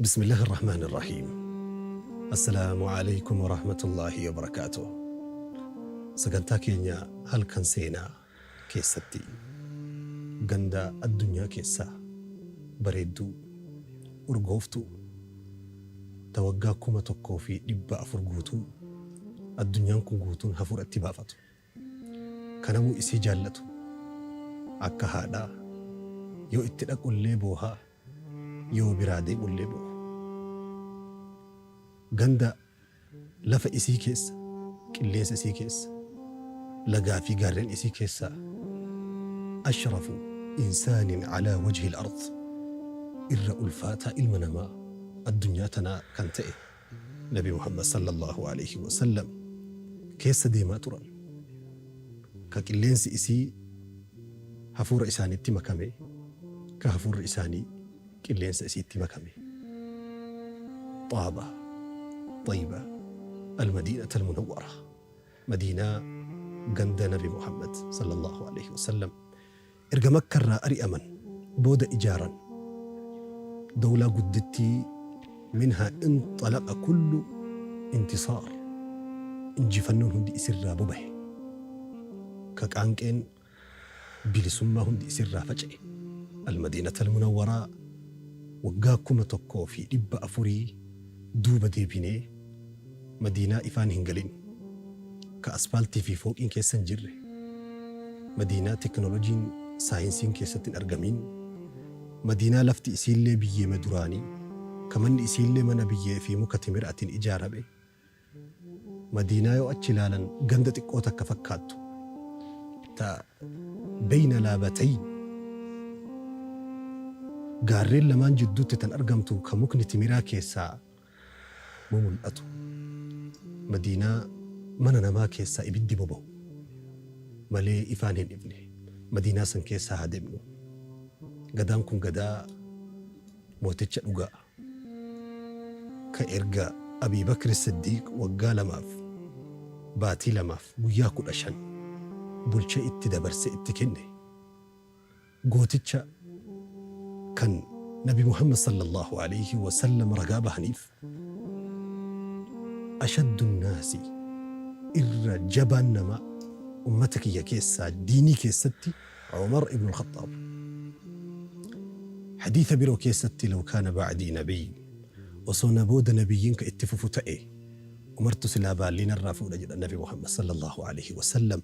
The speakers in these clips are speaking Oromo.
بسم الله الرحمن الرحيم. السلام عليكم ورحمة الله وبركاته. Sagantaa keenya halkan seenaa keessatti ganda addunyaa keessaa bareedduu, urgooftuu, ta waggaa 1400 guutuu addunyaan kun guutuun hafuura itti baafatu, kanamuu isii jaallatu, akka haadhaa yoo itti dhaqullee boohaa, yoo biraa deemullee booha, ganda lafa isii keessa, qilleensa isii keessa, lagaa fi gaarreen isii keessa ashrafu insaanin alaa wajhi al-ard, irra ulfaataa ilma namaa addunyaa tanaa kan ta'e Nabi Muhammad sallallahu alaihi wasallam keessa deemaa turan, ka qilleensi isii hafuura isaanitti makame, ka hafuurri isaanii qilleensa isiitti makame, Xaaba, Xayba, Almadiinata Almunawwara, Madiinaa ganda Nabi Muhammad sallallahu alaihi wasallam erga Makkarraa ari'aman booda ijaaran, dawlaa guddittii minhaa inxalaqa kullu intisaar, injifannoon hundi isirraa bobahe, ka qaanqeen bilisummaa hundi isirraa faca'e, Almadiinata Almunawwaraa. Waggaa 1400 duuba deebinee Madiinaa ifaan hin galin, ka aspaaltii fi fooqiin keessa hin jirre, Madiinaa teknolojiin saayinsiin keessatti hin argamin, Madiinaa lafti isiillee biyyeema duraanii, ka manni isiillee mana biyyee fi muka timiraatiin ijaarame, Madiinaa yoo achi ilaalan ganda xiqqoo takka fakkaattu, ta beyna laabatayn, gaarreen lamaan jidduutti tan argamtu, ka mukni timiraa keessaa mumul'atu, Madiinaa mana namaa keessaa ibiddi boba'u malee ifaan hin ifne, Madiinaa san keessaa haa deemnu. Gadaan kun gadaa mooticha dhugaa, ka erga Abii Bakri Siddiiq waggaa 2f baatii 2f guyyaa 15 bulchee itti dabarsee itti kenne, gooticha kan Nabi Muhammad sallallahu aleyhi wa sallam ragaa bahaniif ashaddu nnaasi, irra jabaan namaa ummata kiyya keessaa diinii keessatti Umar ibn al-Khaxxaab. Hadiisa biroo keessatti law kaana ba'dii nabiy, osoo na booda nabiyyiin ka itti fufu ta'e, Umartu silaa baallii narraa fuudha jedhan Nabi Muhammad sallallahu aleyhi wa sallam.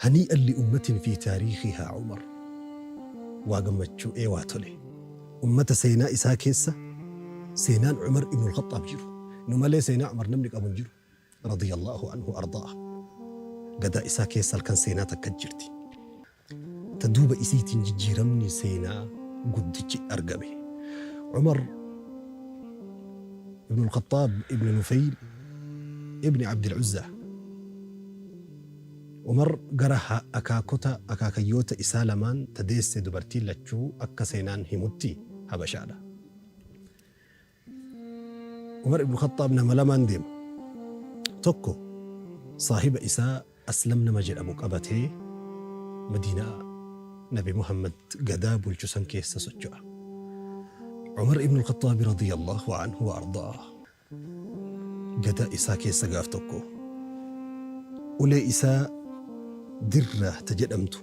Hanii'an li ummatin fi taariikhihaa Umar. Waa gammachuu ee waa tole. Ummata seenaa isaa keessa seenaan Umar ibn al-Khaxxaab jiru. Nu malee seenaa Umar namni qabu hin jiru. Radiyallahu anhu ardaah. Gadaa isaa keessa halkan seenaa takka jirti, ta duuba isiitiin jijjiiramni seenaa guddichi argame. Umar ibn al-Khaxxaab ibn Nufayl ibn Abd al-Uzza. Umar gara akaakota akaakayyoota isaa lamaan ta deesse dubartiin lachuu akka seenaan himutti Habashaadha. Umar ibn Khaxxaab nama lamaan deema. Tokko saahiba isaa Aslam nama jedhamu qabatee Madiinaa Nabi Muhammad gadaa bulchu san keessa socho'a. Umar ibn Khaxxaab radiyallahu anhu wa ardaah gadaa isaa keessa gaaf tokko ulee isaa Dirra ta jedhamtu,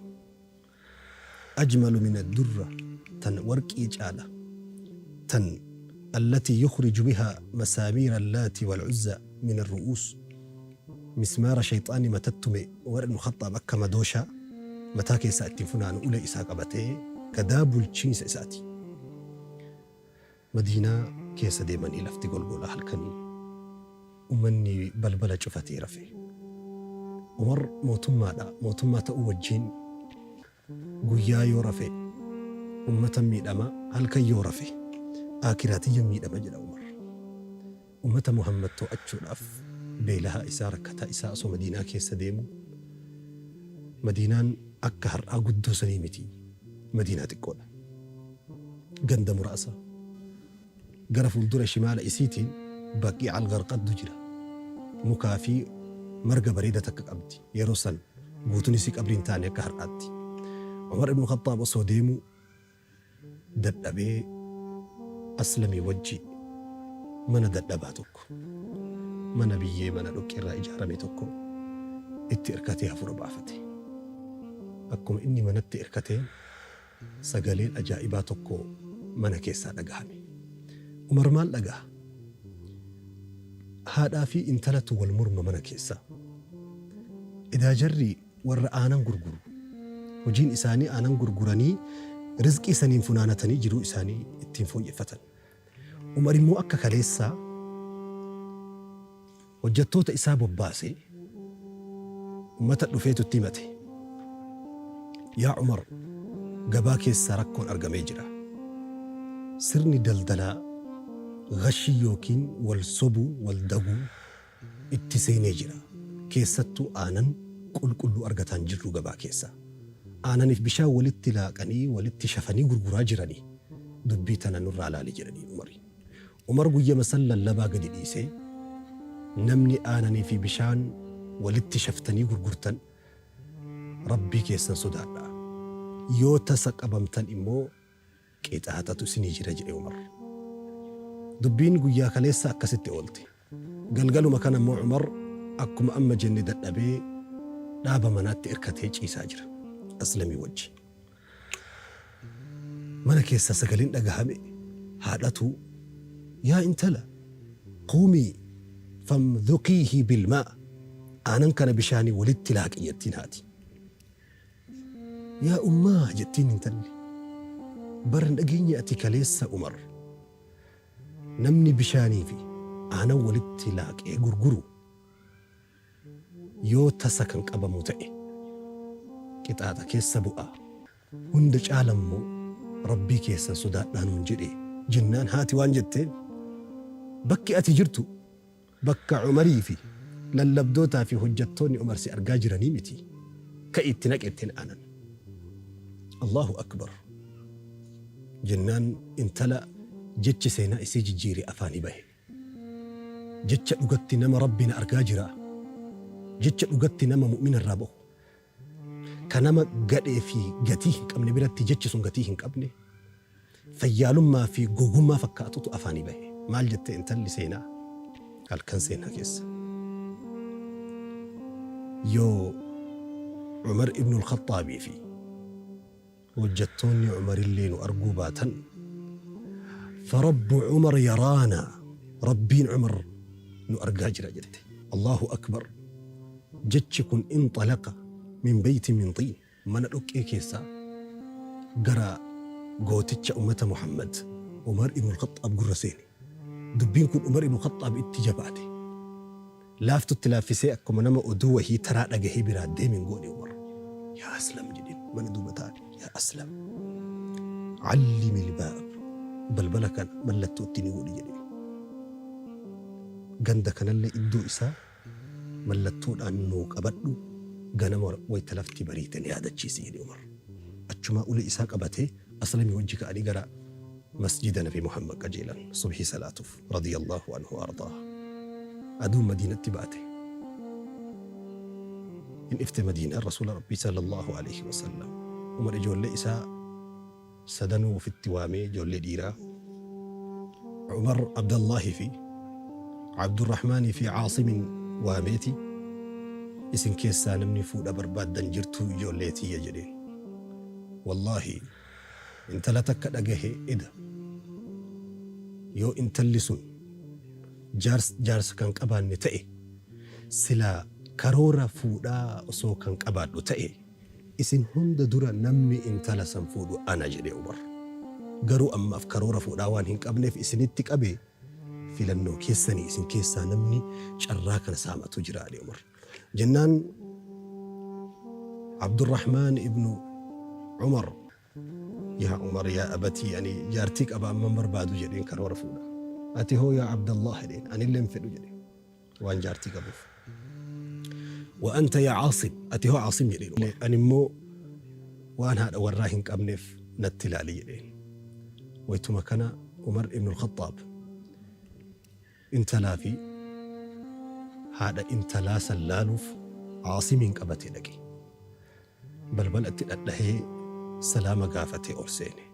ajmalu mina durra, tan warqii caala, tan allatii yukhriju bihaa masaamiira allaati wal'uzza min arru'uus, mismaara shayxaanni matatti tume Umar ibnu Khaxxaab akka madooshaa mataa keessaa ittiin funaanu ulee isaa qabatee gadaa bulchiinsa isaati Madiinaa keessa deemanii, lafti golgolaa halkanii, ummanni balbala cufatee rafe. Umar mootummaadha, mootummaa ta'uu wajjiin guyyaa yoo rafe ummatan miidhama, halkan yoo rafe aakiraa tiyyan miidhama jedha Umar. Ummata Muhammad too'achuudhaaf beelahaa isaa, rakkataa isaa osoo Madiinaa keessa deemu, Madiinaan akka har'aa guddoo sanii miti, Madiinaa xiqqoodha. Ganda muraasa. Gara fuuldura shimaala isiitiin Baqii'a Al-Gharqaddu jira. Mukaa fi marga bareeda takka qabdi. Yeroo san guutuun isii qabrii hin taane akka har'aatti. Umar ibn Khaxxaab osoo deemuu dadhabee Aslamii wajji Mana dadhabaa tokko, mana biyyee mana dhoqqeerraa ijaarame tokko itti irkatee hafuura baafate. Akkuma inni manatti irkateen sagaleen ajaa'ibaa tokko mana keessaa dhagahame. Umar maal dhagaha? Haadhaa fi intalatu wal morma mana keessaa. Edaa jarri warra aanan gurguru. Hojiin isaanii aanan gurguranii rizqii saniin funaanatanii jiruu isaanii ittiin fooyyeffatan. Umar immoo akka kaleessaa hojjattoota isaa bobbaasee ummata dhufeetu itti himate. Yaa Umar, gabaa keessa rakkoon argamee jira. Sirni daldalaa ghashii yookiin wal sobuun, wal daguun itti seenee jira. Keessattuu aanan qulqulluu argataa hin jirru gabaa keessa. Aananiif bishaan walitti laaqanii, walitti shafanii gurguraa jiranii. Dubbii tana nurraa laali jedhaniin Umariin. Umar guyyama san lallabaa gadi dhiisee, Namni aananii fi bishaan walitti shaftanii gurgurtan Rabbii keessan sodaadhaa. Yoo tasa qabamtan immoo qixaaxatu isinii jira jedhe Umar. Dubbiin guyyaa kaleessa akkasitti oolte. Galgaluma kana immoo Umar akkuma amma jenne dadhabee dhaaba manaatti irkatee ciisaa jira. Aslamii wajji. Mana keessaa sagaleen dhagahame, haadhatu, Yaa intala! Quumii famdhuqiihi bilmaa, aanan kana bishaaniin walitti laaqi jettiin haati. Yaa ummaa jettiin intalli, bar hin dhageenye ati kaleessa Umar namni bishaanii fi aanan walitti laaqee gurguru yoo tasa kan qabamu ta'e qixaaxa keessa bu'a. Hunda caala immoo Rabbii keessan sodaadhaa nuun jedhe jennaan haati waan jetteen, Bakki ati jirtu bakka Umarii fi lallabdootaa fi hojjattoonni Umar si argaa jiranii miti. Ka'i itti naqi jetteen aanan. Allaahu Akbar jennaan intala jechi seenaa isii jijjiire afaanii bahe. Jecha dhugatti nama Rabbi na argaa jira, jecha dhugatti nama mu'mina irraa bahu, ka nama gadhee fi gatii hin qabne biratti jechi sun gatii hin qabne, fayyaalummaa fi gowwummaa fakkaatutu afaanii bahe. Maal jette intalli seenaa halkan seenaa keessa? Yoo Umar ibnul Khaxxaabii fi Hojjattoonni Umarillee nu arguu baatan, Farabbu Umar yaraanaa, Rabbiin Umar nu argaa jira jette. Allaahu Akbar! Jechi kun inxalaqa min beeytin min xiin, mana dhoqqee keessaa gara gooticha ummata Muhammad, Umar ibnul Khaxxaab gurra seene. Dubbiin kun Umar ibnul Khaxxaab itti jabaate. Laaftutti laaffisee akkuma nama oduu wahii taraa dhagahee biraa deeme hin goone Umar. Yaa Aslam jedheen mana duuba taa'e. Yaa Aslam allimil baab balbala kana mallattoo itti ni godhi jedheen. Ganda kanallee iddoo isaa mallattoodhaan nuu qabadhu ganama wayta lafti bariite na yaadachiisi jedhe Umar. Achumaa ulee isaa qabatee Aslamii wajji ka'anii gara Masjida Nabi Muhammad qajeelan subhii salaatuuf radiyallahu anhu wa ardaah. Aduun Madiinatti baate. Hin ifte Madiinaan Rasuula Rabbii sallallahu aleyhi wa sallam. Umar ijoollee isaa sadanuu ofitti waamee ijoollee dhiiraa Umar Abdallahi fi Abdurrahmaanii fi Caasimin waameeti isin keessaa namni fuudha barbaaddan jirtuu ijoollee tiyya jedheen. Wallaahi Intala takka dhagahe eda yoo intalli sun jaarsa kan qabaanne ta'e silaa karoora fuudhaa osoo kan qabaadhu ta'e isin hunda dura namni intala san fuudhu ana jedhe Umar. Garuu ammaaf karoora fuudhaa waan hin qabneef isinitti qabe filannoo keessani isin keessaa namni carraa kana saamatu jira jedhe Umar. Jennaan Abdurrahmaan ibnu Umar Yaa Umar yaa abatii ani jaartii qaba amma hin barbaadu jedheen karoora fuudha. Ati hoo yaa Abdallah jedheen anillee hin fedhu jedhe waan jaartii qabuuf. Wa anta yaa Aasim ati hoo Aasim jedheen Umar. Ani immoo waan haadha warraa hin qabneef natti ilaali jedheen. Waytuma kana Umar ibnul Khaxxaab Intalaa fi haadha intalaa san laaluuf Aasimiin qabatee dhaqe. Balbala itti dhadhahee salaama gaafatee ol seene.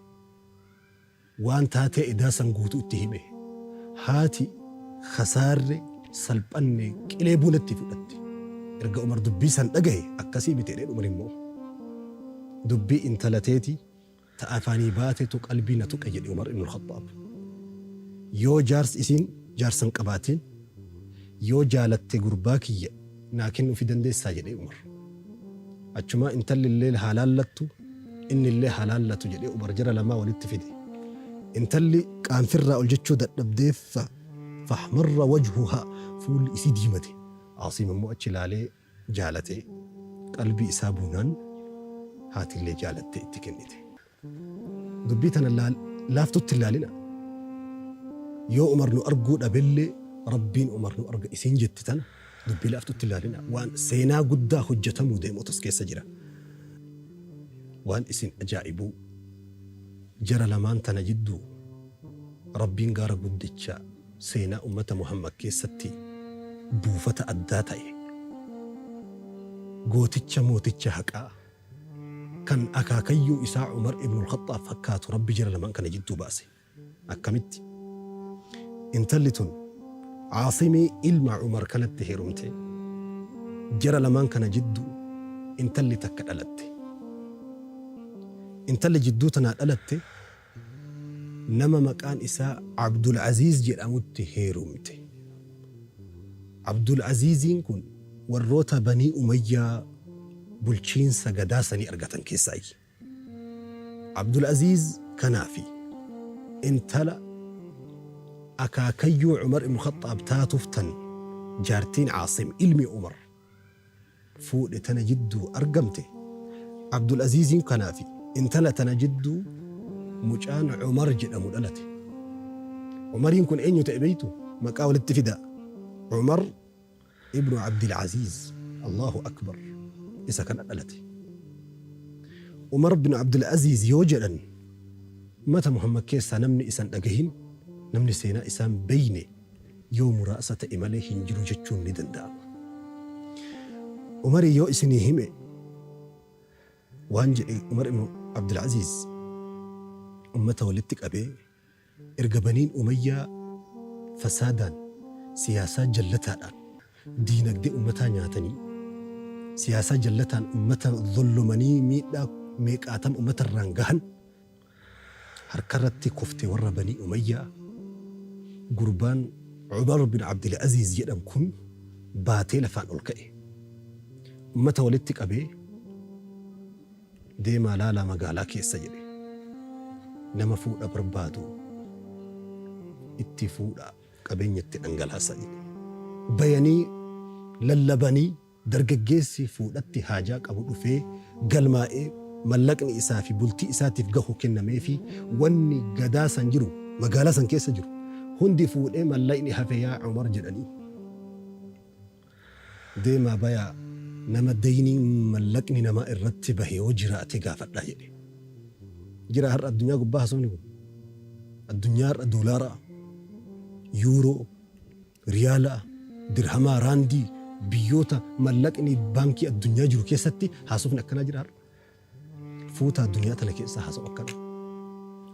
Waan taatee edaa san guutuu itti hime. Haati Khasaarre, salphanne, qilee buunetti fudhatte. Erga Umar dubbii san dhagahe akkasii miti jedheen Umar immoo. Dubbii intala teeti ta afaanii baatetu qalbii na tuqe jedhe Umar ibnul Khaxxaab. Yoo jaarsi isiin jaarsa hin qabaatin yoo jaalatte gurbaa kiyya naa kennuufi dandeessaa jedhee Umar. Achumaa intallillee haa laallattu innillee haa laallatu jedhee Umar jara lamaa walitti fide. Intalli qaanfirraa ol jechuu dadhabdeef fahmarra wajhuhaa fuulli isii diimate. Aasiim ammoo achi laalee jaalate. Qalbii isaa buunaan haatillee jaalattee itti kennite. Dubbii tana laaftutti hin laalinaa. Yoo Umar nu arguu dhabellee Rabbiin Umar nu arga isiin jetti tana dubbii laaftutti hin laalinaa. Waan seenaa guddaa hojjatamuu deemutu as keessa jira. Waan isin ajaa'ibuu jara lamaan tana jidduu Rabbiin gaara guddicha seenaa ummata Muhammad keessatti buufata addaa ta'e gooticha mooticha haqaa kan akaakayyuu isaa Umar ibnul Khaxxaab fakkaatu Rabbi jara lamaan kana jidduu baase. Akkamitti? Intalli tun Aasimii ilma Umar kanatti heerumte. Jara lamaan kana jidduu intalli takka dhalatte. Intalli jidduu tanaa dhalatte nama maqaan isaa Abdul Aziiz jedhamutti heerumte. Abdul Aziiziin kun warroota Banii Umayyaa bulchiinsa gadaa sanii argatan keessaayyi. Abdul Aziiz kanaa fi intala akaakayyuu Umar ibn Khaxxaab taatuuf tan jaartiin Aasim ilmi Umar fuudhe tana jidduu argamte, Abdul Aziiziin kanaa fi intala tana jidduu mucaan Umar jedhamu dhalate. Umariin kun eenyu ta'e beeytu? Maqaa walitti fidaa. Umar ibnu Abdil Aziiz. Allahu Akbar. Isa kana dhalate. Umar bin Abdul Aziiz yoo jedhan ummata Muhammad keessaa namni isa hin dhagahin, namni seenaa isaa hin beeyne yoo muraasa ta'e malee hin jiru jechuun ni danda'ama. Umarii yoo isinii hime waan jedhe Umar ibn Abdul Aziiz ummata walitti qabee erga Baniin Umayyaa fasaadaan siyaasaa jallataadhaan diinagdee ummataa nyaatanii siyaasaa jallataan ummata zollomanii miidhaa meeqaatam ummata irraan gahan Harkarratti kufte warra Banii Umayyaa gurbaan Umar bin Abdil Aziiz jedhan kun baatee lafaan ol ka'e. Ummata walitti qabee deemaa laalaa magaalaa keessa jedhe. Nama fuudha barbaadu itti fuudhaa qabeenya itti dhangalaasaa jedhe. Bayanii lallabanii Dargaggeessi fuudhatti haajaa qabu dhufee galmaa'ee mallaqni isaa fi bultii isaatiif gahu kennameefii wanni gadaa san jiru, magaalaa san keessa jiru, hundi fuudhee mallayni hafe yaa Umar jedhanii. Deemaa bayaa nama deyniin mallaqni namaa irratti bahe yoo jiraate gaafadhaa jedhe. Jiraa har'a addunyaa gubbaa haasofni kun? Addunyaa har'a doolaaraa, yuuroo, Riyaala, dirhamaa, raandii biyyoota mallaqni baankii addunyaa jiru keessatti haasofni akkanaa jira har'a. Fuuta addunyaa tana keessa haasa'u akkanaa.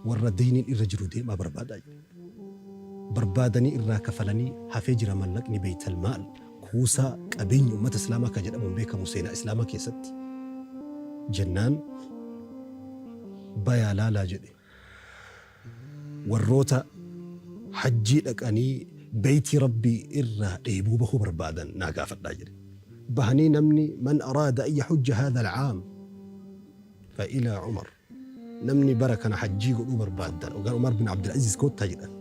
Warra deyniin irra jiru deemaa barbaadaa jedhe. Barbaadanii irraa kafalanii hafee jira mallaqni beeytal maal kuusaa qabeenya ummata islaamaa kan jedhamuun beekamu seenaa islaamaa keessatti. Jennaan bayaa laalaa jedhe. Warroota hajjii dhaqanii beeytii Rabbii irraa dheebuu bahuu barbaadan naa gaafadhaa jedhe. Bahanii namni man araada an yahujja haadha al-aam fa ilaa Umar. Namni bara kana hajjii godhuu barbaaddan gara Umar bin Abdul Aziz koottaa jedhan.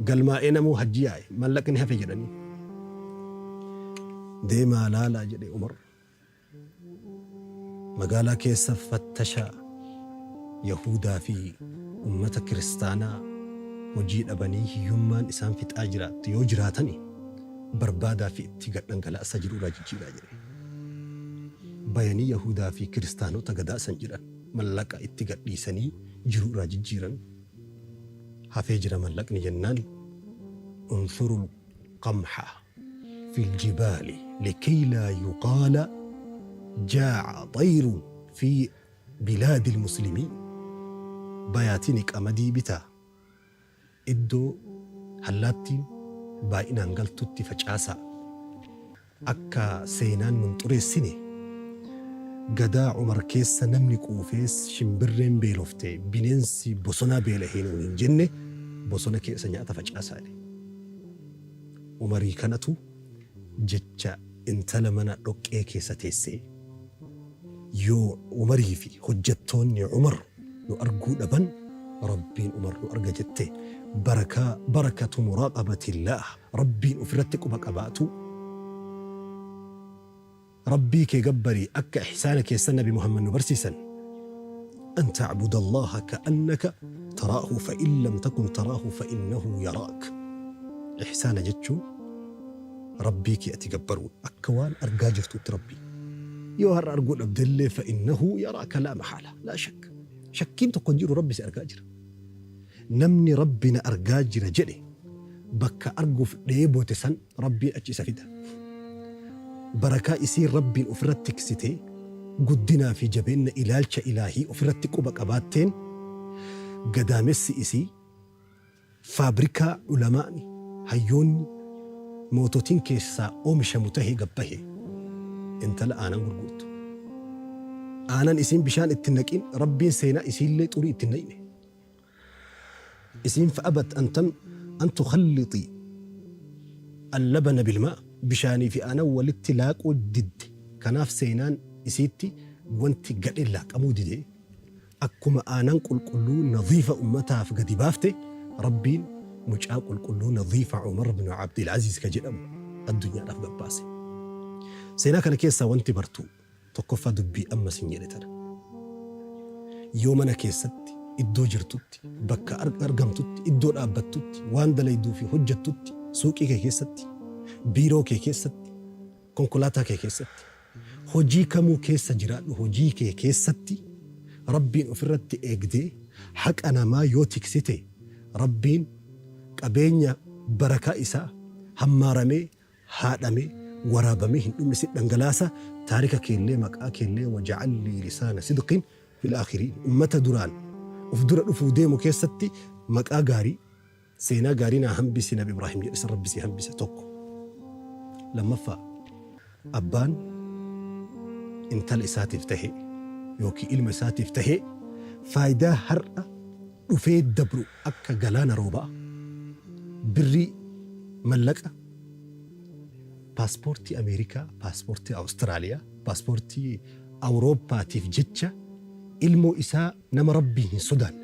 Galmaa'ee namuu hajjii yaa'e mallaqni hafe jedhanii. Deemaa laalaa jedhe Umar. Magaalaa keessa fattashaa Yahuudaa fi ummata Kiristaanaa hojii dhabanii hiyyummaan isaan fixaa jiraattu yoo jiraatani barbaadaa fi itti gad dhangalaasa jiru irraa jijjiiraa jedhe. Bayanii Yahuudaa fi Kiristaanota gadaa san jiran mallaqa itti gad dhiisanii jiru irraa jijjiiran. Hafee jira mallaqni jennaan unsurul qamha. في الجبال لكي لا يقال جاع طير في بلاد المسلمين bayaatiin qamadii bitaa iddoo hallaattiin baay'inaan galtutti facaasaa. Akka seenaan nun xureessine Gadaa Umar keessa namni quufees shimbirreen beelofte bineensi bosonaa beelahee nuun hin jenne bosona keessa nyaata facaasaa jedhe. Umarii kanatu jecha intala mana dhoqqee keessa teessee yoo Umarii fi hojjattoonni Umar nu arguu dhaban Rabbiin Umar nu arga jette barakaa barakatu muraaqabatillaah Rabbiin ufirratti quba qabaatuu Rabbii kee gabbari akka ihsaana keessa Nabi Muhammad nu barsiisan an ta'budallaha ka'annaka taraahu fa in lam takun taraahu fa innahu yaraak ihsaana jechuun Rabbii kee ati gabbaruudha akka waan argaa jirtuutti Rabbii yoo har'a arguu dhabdellee fa innahu yaraaka laa mahaala laa shakk shakkiin tokko hin jiru Rabbi si argaa jira namni Rabbi na argaa jira jedhe bakka arguuf dheebote san Rabbiin achi isa fida. Barakaa isiin Rabbiin ofirratti tiksitee guddinaa fi jabeenna ilaalcha ilaahii ofirratti quba qabaatteen gadaamessi isii faabrikaa ulamaani, hayyoonni, moototiin keessaa oomishamu tahee gad bahe. Intala aanan gurgurtu. Aanan isiin bishaan itti hin naqin Rabbiin seenaa isiillee xurii itti hin nayne. Isiin fa'abat an tan an tukhallixi allabana bilmaa bishaanii fi aanan walitti laaquu didde. Kanaaf seenaan isiitti wanti gadheen laaqamuu dide. Akkuma aanan qulqulluu nadiifa ummataaf gadi baafte Rabbiin mucaa qulqulluu nadiifa Umar ibn Abdil Aziz ka jedhamu addunyaadhaaf gad baase. Seenaa kana keessaa wanti bartu Tokkoffaa dubbii amma sin jedhe tana. Yoo mana keessatti, iddoo jirtutti, bakka argamtutti, iddoo dhaabbattutti, waan dalayduu fi hojjattutti, suuqii kee keessatti, biiroo kee keessatti, konkolaataa kee keessatti, hojii kamuu keessa jiraadhu hojii kee keessatti Rabbiin ofirratti eegdee haqa namaa yoo tiksite Rabbiin qabeenya barakaa isaa hammaaramee haadhamee waraabamee hin dhumne sit dhangalaasa taarika keellee maqaa keellee waja'allii lisaana sidqin fil aakhiriin ummata duraan uf dura dhufuu deemu keessatti maqaa gaarii seenaa gaarii naa hambisi nabi Ibraahim jedhe san rabbi si hambisa tokko lammaffaa abbaan intala isaatiif tahe yookiin ilma isaatiif tahe faayidaa har'a dhufee dabru akka galaana roobaa, birrii, mallaqa, paaspoortii Ameerikaa, paaspoortii Awustiraaliyaa, paaspoortii Awurooppaatiif jecha ilmoo isaa nama Rabbiin hin sodaanne,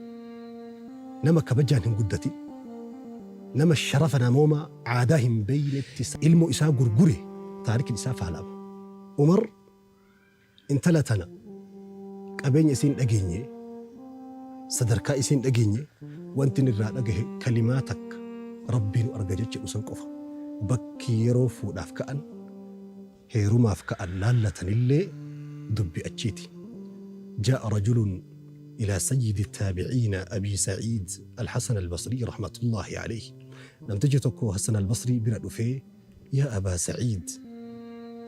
nama kabajaan hin guddatin, nama sharafa namoomaa aadaa hin beeynetti ilmoo isaa gurgure taarikni isaa faalama. Umar Intala tana qabeenya isii hin dhageenye, sadarkaa isii hin dhageenye, wanti inni irraa dhagahe kalimaa takka Rabbii nu arga jecha jedhu san qofa. Bakki yeroo fuudhaaf ka'an, heerumaaf ka'an laallatanillee dubbi achiiti. Jaa'a rajulun ilaa sayyidi taabiciina Abii Sa'iid Al-Hasan Al-Basrii rahmatullaahi aleyhi. Namtichi tokko Hasan Al-Basrii bira dhufee Yaa Abaa Sa'iid,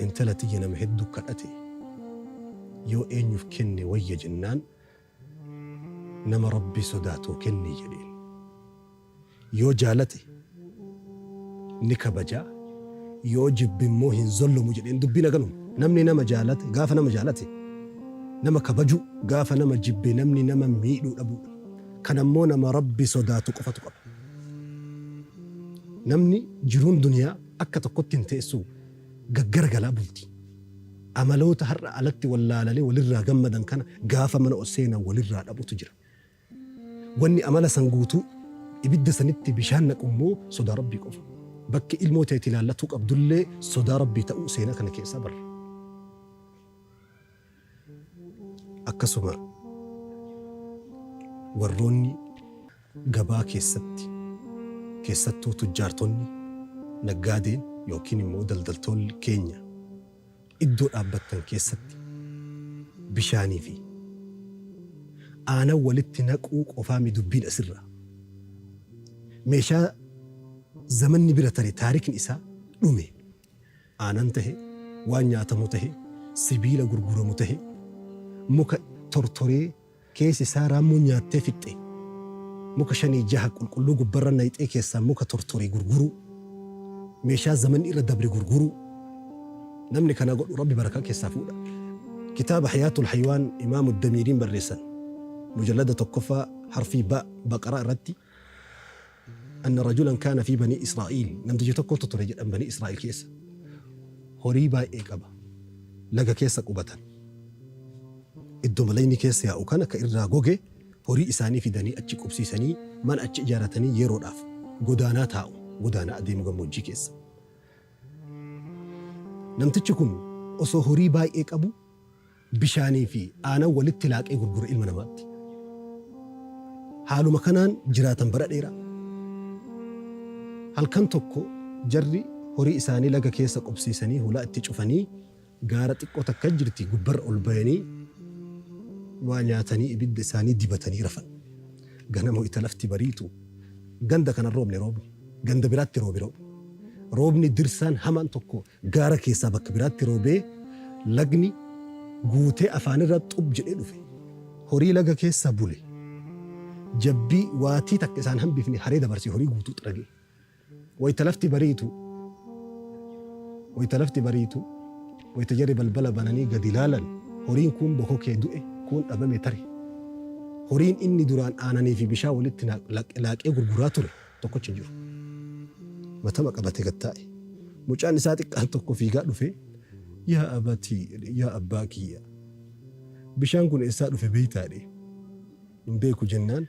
intala tiyya nama heddu kadhate, yoo eenyuuf kenne wayya jennaan, nama Rabbi sodaatuu kenni jedheen. Yoo jaalate ni kabaja, yoo jibbe immoo hin zollomu jedheen. Dubbiin haganuma. Namni nama jaalate, gaafa nama jaalate nama kabajuu, gaafa nama jibbe namni nama miidhuu dhabuudha. Kana immoo nama Rabbi sodaatu qofatu qaba. Namni jiruun duniyaa akka tokkotti hin teessu gaggaragalaa bulti. Amaloota har'a alatti wallaalanii walirraa gammadan kana gaafa mana ol seenan walirraa dhabutu jira. Wanni amala san guutuu ibidda sanitti bishaan naqu immoo sodaa Rabbii qofa. Bakki ilmoo teeti ilaallatuu qabdullee sodaa Rabbii ta'uu seenaa kana keessaa barra. Akkasuma warroonni gabaa keessatti keessattuu tujjaartonni, naggaadeen yookiin immoo daldaltoonni keenya iddoo dhaabbattan keessatti bishaanii fi aanan walitti naquu qofaami dubbiin asirraa. Meeshaa zamanni bira tare taarikni isaa dhume aanan tahe, waan nyaatamu tahe, sibiila gurguramu tahe, muka tortoree keessi isaa raammoon nyaattee fixxe, muka shanii jaha qulqulluu gubbarra nayxee keessaa muka tortore gurguruu. Meeshaa zamanni irra dabre gurguruu. Namni kana godhu Rabbi barakaa keessaa fuudha. Kitaaba Hayaatul Haywaan Imaamu Damiiriin barreessan mujallada tokkoffaa harfii ba baqaraa irratti anna rajulan kaana fi banii Israa'iil namticha tokkotu ture jedhan banii Israa'iil keessa horii baay'ee qaba laga keessa qubatan iddoma layni keessa yaa'u kana ka irraa goge horii isaanii fidanii achi qubsiisanii mana achi ijaaratanii yeroodhaaf godaanaa taa'u godaanaa adeemu gammoojjii keessa. Namtichi kun osoo horii baay'ee qabu bishaanii fi aanan walitti laaqee gurgura ilma namaatti. Haaluma kanaan jiraatan bara dheeraa. Halkan tokko jarri horii isaanii laga keessa qubsiisanii hulaa itti cufanii gaara xiqqoo takka jirti gubbarra ol bayanii waa nyaatanii ibidda isaanii dibatanii rafan. Ganama wayita lafti bariitu ganda kana hin roobne roobni. Ganda biraatti roobe roobni. Roobni dirsaan hamaan tokko gaara keessaa bakka biraatti roobee lagni guutee afaanirra xub jedhee dhufe. Horii laga keessa bule. Jabbii waatii takka isaan hambifne haree dabarse horii guutuu xaragee. Wayita lafti bariitu Wayita lafti bariitu Wayita jarri balbala bananii gadi laalan horiin kuun bokokee du'e, kuun dhabame tare. Horiin inni duraan aananii fi bishaan walitti laaqee gurguraa ture tokkochi hin jiru. Matama qabatee gad taa'e. Mucaan isaa xiqqaan tokko fiigaa dhufee Yaa abatii jedhe, yaa abbaa kiyya bishaan kun eessaa dhufe beektaa jedhe. Hin beeku jennaan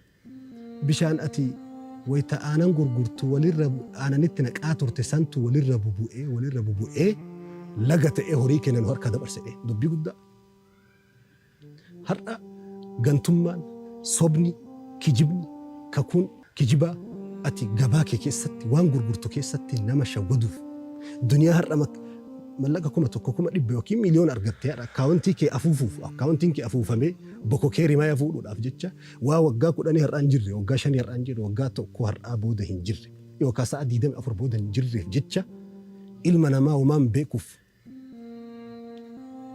Bishaan ati wayta aanan gurgurtu walirra aananitti naqaa turte santu walirra bubu'ee walirra bubu'ee laga ta'ee horii keenya nu harkaa dabarse jedhee dubbii guddaa. Har'a gantummaan, sobni, kijibni, kakuun kijibaa ati gabaa kee keessatti waan gurgurtu keessatti nama shawwaduuf duniyaa har'a Mallaqa 1000, 100,000 yookiin miiliyoona argattee har'a akkaawontii kee afuufuuf, akkaawontiin kee afuufamee bokokee rimaya fuudhuudhaaf jecha waa waggaa kudhanii har'aa hin jirre, waggaa shanii har'aa hin jirre, waggaa tokkoo har'aa booda hin jirre yookaa sa'a 24 booda hin jirreef jecha ilma namaa homaa hin beekuuf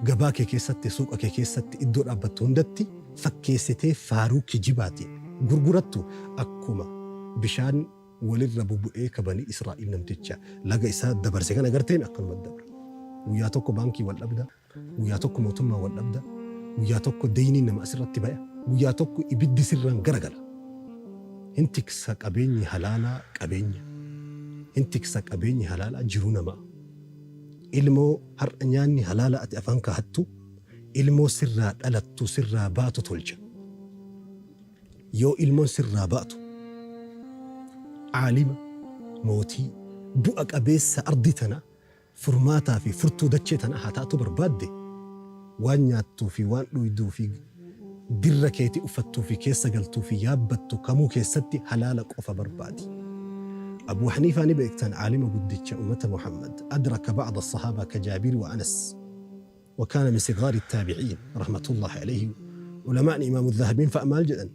gabaa kee keessatti, suuqa kee keessatti, iddoo dhaabbattu hundatti fakkeessitee faaruu kijibaatiin gurgurattu akkuma bishaan walirra bubu'ee ka banii Israa'iil namticha laga isaa dabarse kana agarteemi akkanumatti dabra. Guyyaa tokko baankii wal dhabda, guyyaa tokko mootummaa wal dhabda, guyyaa tokko deyniin nama asirratti baya, guyyaa tokko ibiddi sirraan garagala. Hin tiksa qabeenyi halaalaa qabeenya. Hin tiksa qabeenyi halaalaa jiruu namaa. Ilmoo har'a nyaanni halaalaa ati afaan kaahattu ilmoo sirraa dhalattu sirraa baatu tolcha. Yoo ilmoon sirraa baatu aalima, mootii, bu'a qabeessa ardii tanaa, furmaataa fi furtuu dachee tanaa haa taatuu barbaadde, waan nyaattuu fi waan dhuyduu fi dirra keetii uffattuu fi keessa galtuu fi yaabbattu kamuu keessatti halaala qofa barbaadi. Abuu Haniifaa ni beektan aalima guddicha ummata Muhammad, adraka ba'da as-sahaabaa ka Jaabir wa Anas. Wa kaana min sigaari ttaabi'iin rahmatullaahi aleyhi ulamaa'ni imaamu zahabiin fa'a maal jedhan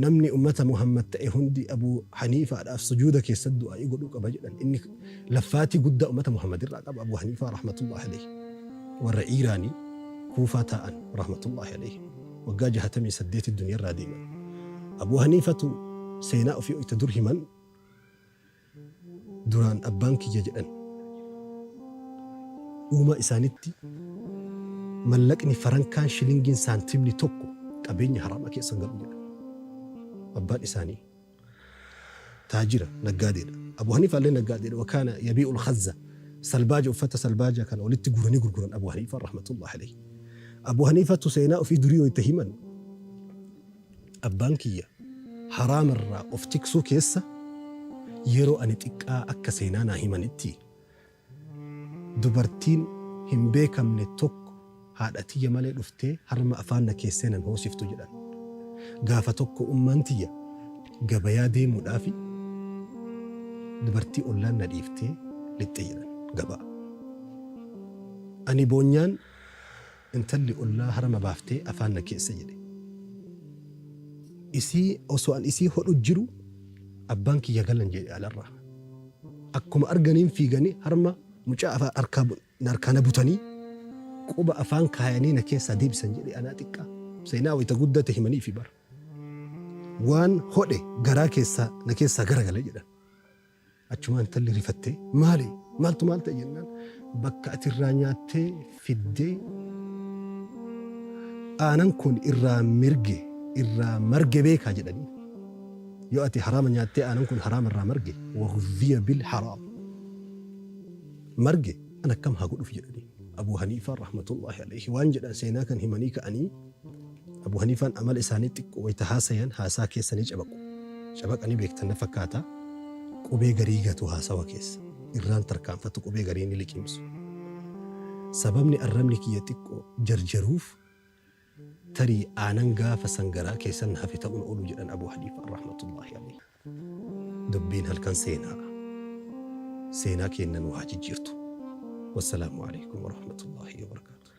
namni ummata Muhammad ta'e hundi Abuu Haniifaadhaaf sujuuda keessatti du'aa'ii godhuu qaba jedhan inni laffaatii guddaa ummata Muhammad irraa qaba Abuu Haniifaa rahmatullaahi aleyhi warra Iiraanii Kuufaa taa'an rahmatullaahi aleyhi waggaa 68 duniyarraa deeman Abuu Haniifatu seenaa ofii oyta dur himan Duraan abbaan kiyya jedhan uumaa isaanitti mallaqni farankaan shilingiin saantimni tokko qabeenya haraamaa keessa hin galu jedhan. Abbaan isaanii taajira, naggaadeedha. Abu Haniifaa illee naggaadeedha. Wakaana yabii'ul khazza salbaaja uffata salbaaja kana walitti guuranii gurguran Abu Haniifaa rahmatullahi alayhi. Abu Haniifatu seenaa ofii durii wayita himan Abbaan kiyya haraama irraa of tiksuu keessa yeroo ani xiqqaa akka seenaa naa himanitti dubartiin hin beekamne tokko haadha tiyya malee dhuftee harma afaan na keessee nan hoosiftu jedhan. Gaafa tokko ummaan tiyya gabayaa deemuudhaafi dubartii ollaan na dhiiftee lixxe jedhan gabaa. Ani boonyaan Intalli ollaa harama baaftee afaan na keesse jedhe. Isii osoo an isii hodhu jiru abbaan kiyya galan jedhe alarraa. Akkuma arganiin fiiganii harma mucaa afaan harkaa harkaa na butanii quba afaan kaayanii na keessaa deebisan jedhe anaa xiqqaa. Seenaa wayita guddate himaniifi bara. Waan hodhe garaa keessaa na keessaa garagale jedhan. Achumaa intalli rifattee maali maaltu maal ta'e jennaan bakka ati irraa nyaattee fiddee aanan kun irraa mirge irraa marge beekaa jedhanii. Yoo ati haraama nyaattee aanan kun haraama irraa marge waghudhiya bil haraam marge an akkam haa godhuuf jedhanii. Abuu Haniifaan rahmatullaahi alayhi waan jedhan seenaa kan himanii ka'anii Abuu Haniifaan amala isaanii xiqqoo wayta haasayan haasaa keessa ni cabaqu. Cabaqa ni beektan na fakkaata. Qubee garii gatu haasawa keessa. Irraan tarkaanfatu qubee garii ni liqimsu. Sababni arrabni kiyya xiqqoo jarjaruuf tarii aanan gaafa san garaa keessan na hafe ta'uun oolu jedhan Abuu Haniifaan rahmatullaahi alayhi. Dubbiin halkan seenaa. Seenaa keenna nu haa jijjiirtu. Wassalaamu aleykum warahmatullaahi wabarakaatuh.